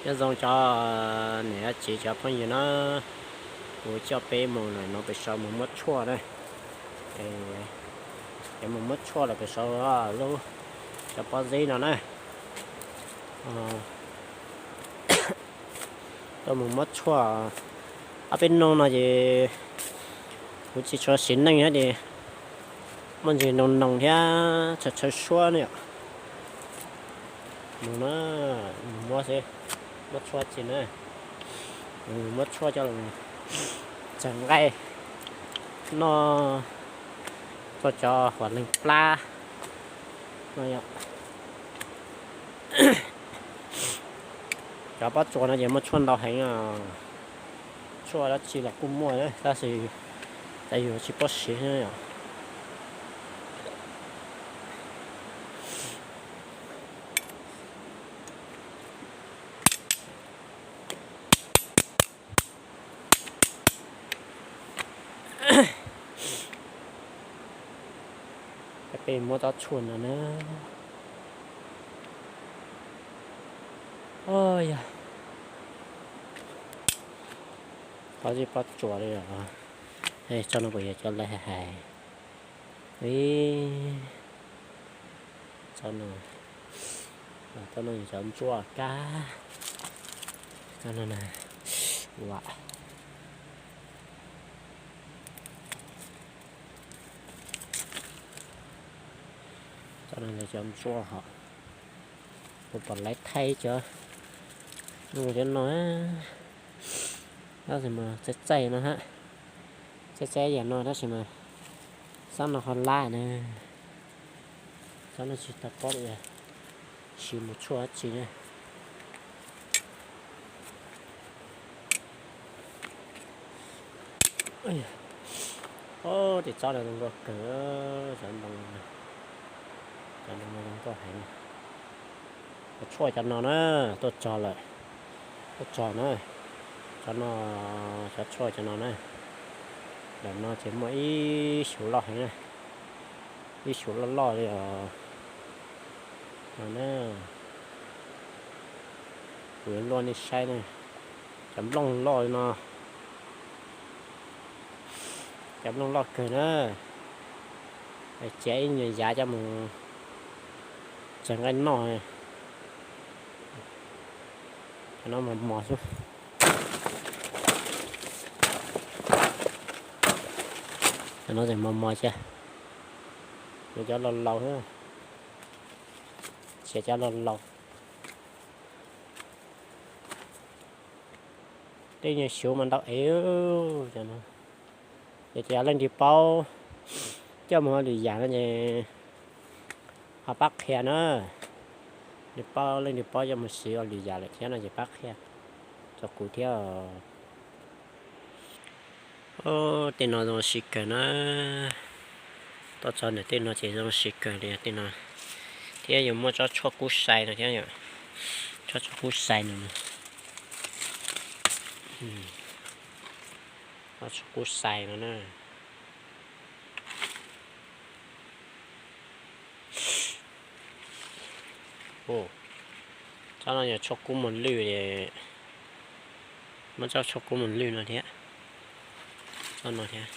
Nyob zoo cov niam txiv cov phooj ywg na, kuv coj peb mus lawm no pem saud mus muab tshuaj na. Cov mus muab tshuaj lawm pem saud lub cov pob zeb no na. Tuaj mus muab tshuaj. Ob peb hnub no ces kuv tsis tshua siv neej thiab ces muaj ntsis noo noo thiab tshaw tshaw suab ne yom. Mus na, mus muab xwb, muab tshuaj tsis na, muab tshuaj coj los txaws nqaij noj rau cov huam leej plab no yom. Cov pob tsuas no ces muaj tshuaj ntau heev. Tshuaj dab tsi los kuj muaj tab sis cas yus tsis paub siv yom. Peb muab tsob tshuaj no na. Yog, qhov tsis pob tsuas li os. Tsob no puas yog cov lawv hais? Tsob no, tsob no yog cov ntsuab kab. Tsob no, tsob no yog cov ntsuab hos. Kuv pom lawv thaij cov, cov no, tab sis mas txaij txaij no hab, txaij txaij yam no tab sis mas xob no ho lab na. Xob no tsis tau paub siv mus tshuaj dab tsi na. Tes tsob no zoo nkauj kawg, cov ntoo, cov ntoo no zoo nkauj heev. Cov tshuaj cov no na, tuaj txog lawm, tuaj txog na, cov no, cov tshuaj cov no na, ntawm no ces muaj ib xyuv loj heev na, ib xyuv loj loj li os. No na, kuv yuav luaj nej saib na, cov nplooj loj li no, cov nplooj loj kawg na, cia ib nyuag yav coj mus txaws nqaij noj. Cov no mos mos xwb. Cov no mos mos cia, yuav cov laus laus xwb, cia cov laus laus. Tej nyuag xyuv mas ntau es, ces cov leej twg paub coj mus ua lwm yam no ces ho pab qhia na. Nws paub, leej twg paub coj mus siv ua lwm yam lawm thiab no ces pab qhia rau kuv thiab. Tej no zoo siv kawg na. Tuaj txog ntawm tej no ces zoo siv kawg li tej no. Thiab yuav muaj tsob tshuaj kub sai no thiab, tsob tshuaj kub sai no, tsob tshuaj kub sai no na. Tsob no yog tshuaj kub mus lwj, muab tsob tshuaj kub mus lwj no thiab, tsob no thiab.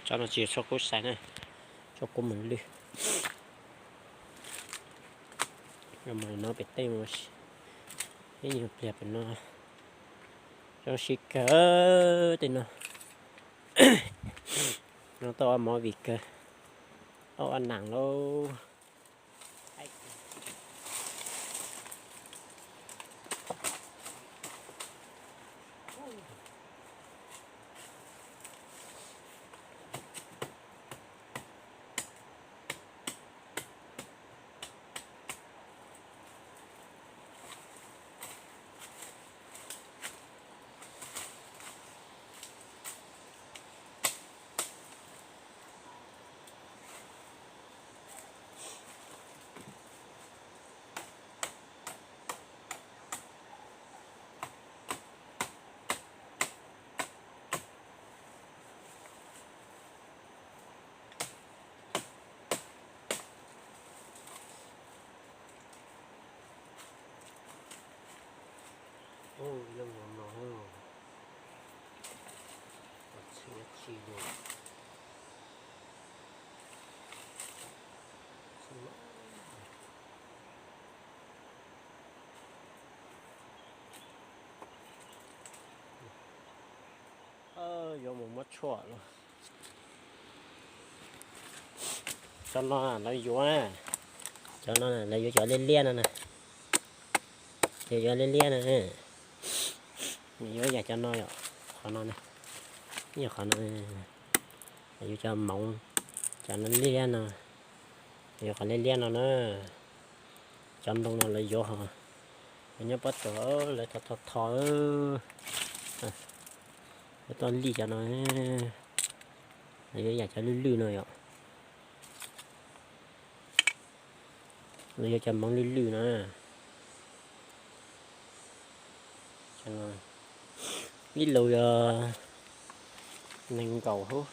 Tsob no tsis yog tshuaj kub sai na, tshuaj kub mus lwj. Mus no pem tej, ib nyuag pliag pem no. Zoo siv kawg tej no. No tuaj ua movie kawg, tuaj ua nam lauj. Ub, yob mos no, txhia tsi no. Yuav mus muab tshuaj los. Cov no lawv yuav, cov no lawv yuav cov liab liab no na. Cov yuav liab liab no, nws yuav yam cov no yom, qhov no na, yog qhov no, lawv yuav cov moov, cov no liab liab no, yuav qhov liab liab no na. Cov ntoo no lawv yuav ho, lawv nyob pob tsuas lawv tho tho tho, lawv tuaj lij cov no, lawv yuav yam cov lwj lwj no yom. Lawv yuav cov moov lwj lwj no. Ib lus yog nees nkaum hub.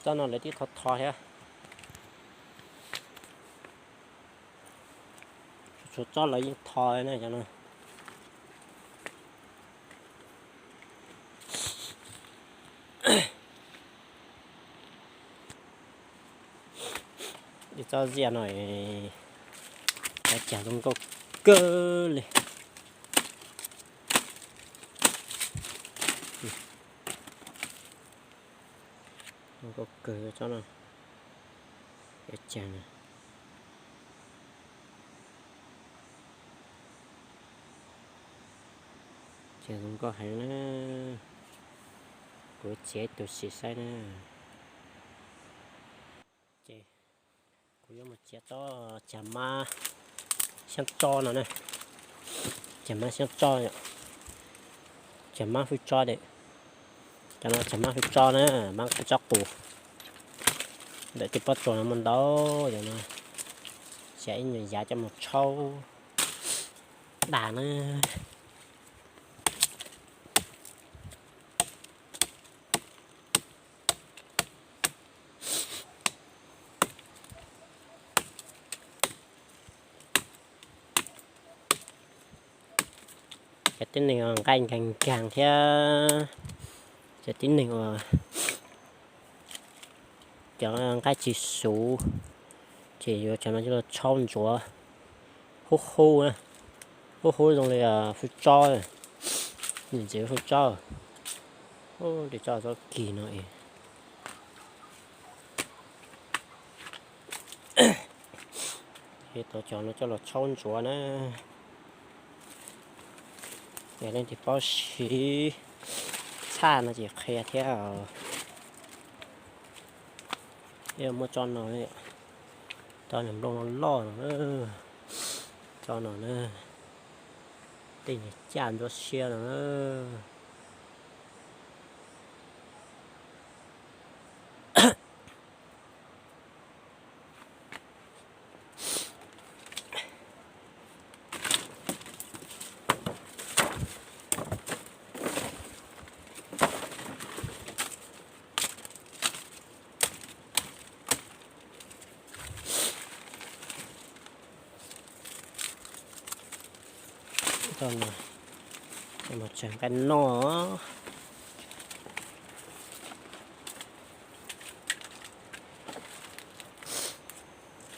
Tsob no lawv twb tho tho thiab. Tshuav tsob lawv yeej tho na cov no. Ib tsob ziaj no, cov cag zoo nkauj kawg li. Zoo nkauj kawg tsob no. Cov cag, cag zoo nkauj heev na. Kuv txiav ib tug sim saib na. Ces kuv yuav mus txiav tsob cag mab xyaab tso no na. Cag mab xyaab tso, cag mab hwj tso de. Cov no cag mab hwj tso na, mab tsob qus. Ntawm tej pob tsuas no muaj ntau, cov no xyav ib nyuag yav coj mus tshaub dag na. Cov tib neeg uas nqaij nkeeg nkeeg thiab cov tib neeg uas cov nqaij tsis xuv, ces yuav cov no coj los tshaub ntsuav hub hub, hub hub zoo li hwj tsob, ntxiv hwj tsob. Ub, li tsob txob kis no es, tuav cov no coj los tshaub ntsuav na. Yog leej twg paub siv txhaj no ces qhia thiab. Thiab muab tsob no, tsob niag nplooj loj loj no, tsob no na, tej niag caj ntsuab siab no na. Tsob no, tsob no tseem nqaij noj.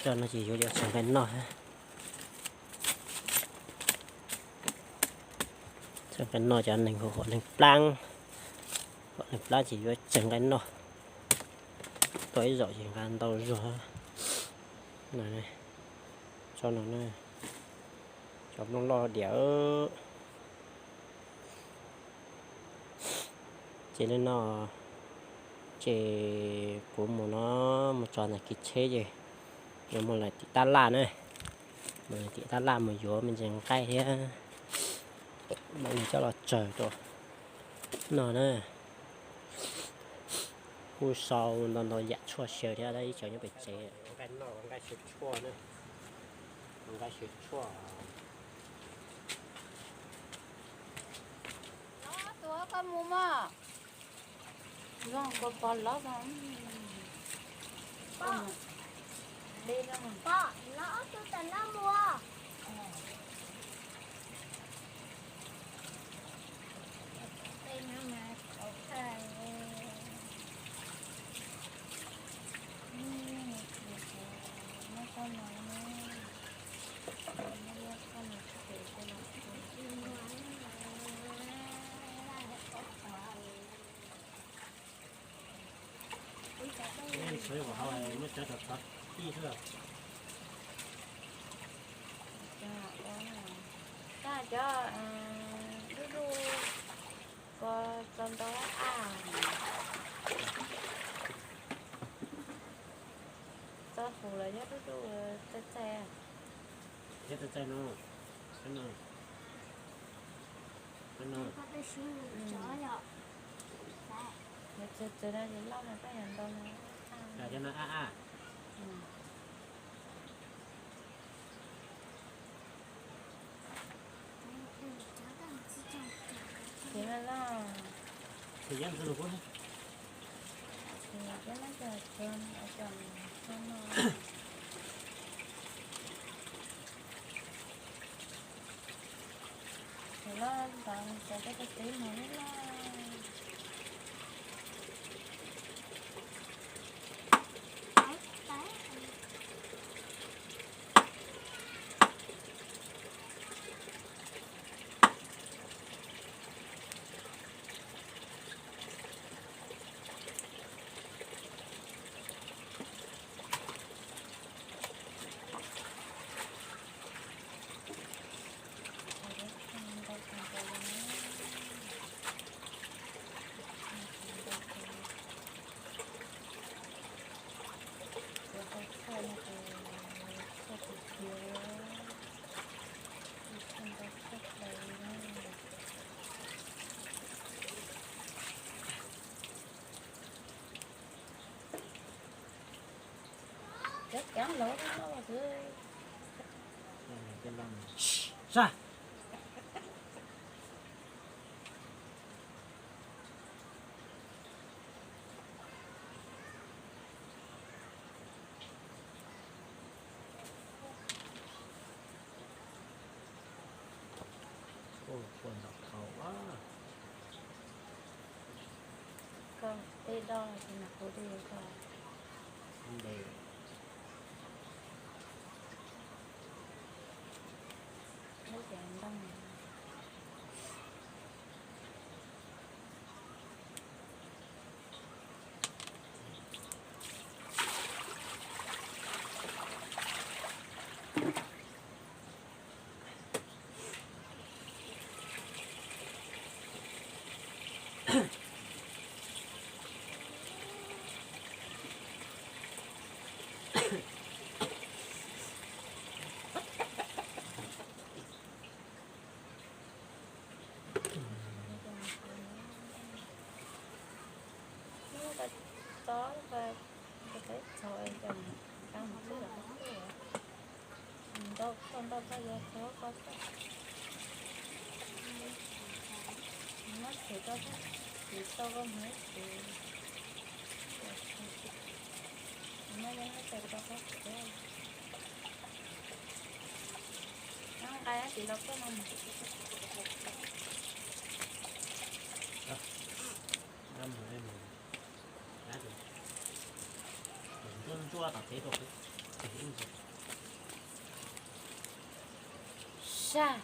Tsob no ces yuav yuav tseem nqaij noj. Tseem nqaij noj cov neeg hu ua neeg plaab, ua neeg plaab ces yuav tseem nqaij noj. Tua ib zaug ces nqa ntau zog. Tsob no, cov nplooj loj diam. Ces li no, ces kuv mus no, mus tso ntawm kev tsheb ces yuav mus lawm tim tab laj na. Mus lawm tim tab laj mus yuav me ntsis nqaij thiab mam li coj los tsaws rau no na. Kuj sau ntau ntau yam tshuaj xyaw thiab ib cov nyob pem tsev. Nqaij noj, nqaij xyaw tshuaj na. Nqaij xyaw tshuaj. Pom, los ob tug tam no mus. Muab cov txhob txhob tij xwb. Cov, cov dub dub ko txo ntau a. Txo huv los yog dub dub txaij txaij. Txaij txaij no. Txaij no. Txaij no. Txaij no ces loj no koj yuav ntau no. Cov no a a. Ces no no. Ces yam ntxwg lus kuj ces cov no cov no. Ces loj ntawd ces koj tus tib mus ib loj. Cov cov laus no xwb. Sab. Ua ntaus thaum a. Koj peb dob ces mas kuv twb yuav koj. Ntes. Lub ces ntoo. Tau, tau, tau, tau, Sab.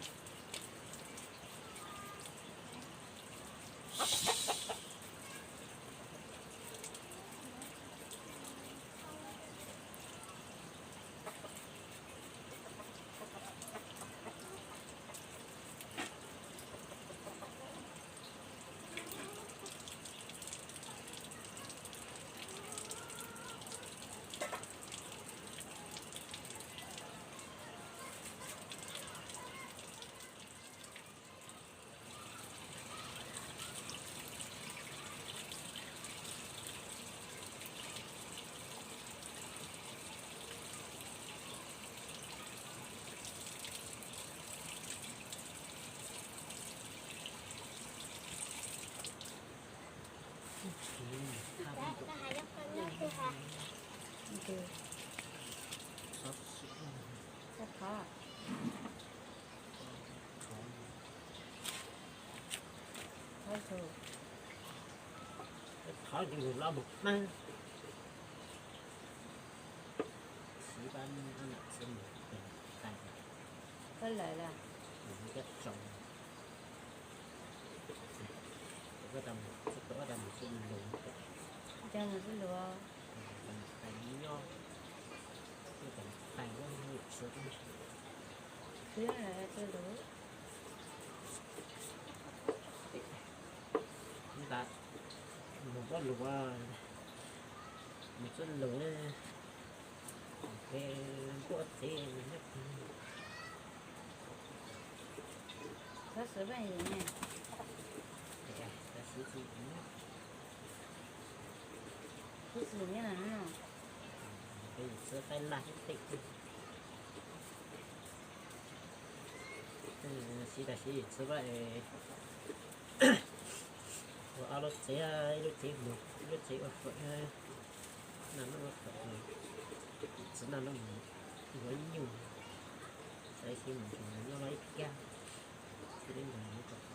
Thov tus loj mus pab. Koj lawm las? Cas mus xwb luag? Nyob, tais lub ntsw, xwb, nta, mus txoj lus, mus txoj lus, ces npuaj tsev nyob. Tab sis tsis, tab sis tsis, txhib qaib laj tib teg. Siv tas siv txhib vaj, ua ob lub tsev, ib lub tsev mus, ib lub tsev ua fawm, naj noj ua fawm, txiv naj noj mus ua nyuj, txhib mus noj los ib kab, txhib li mus kom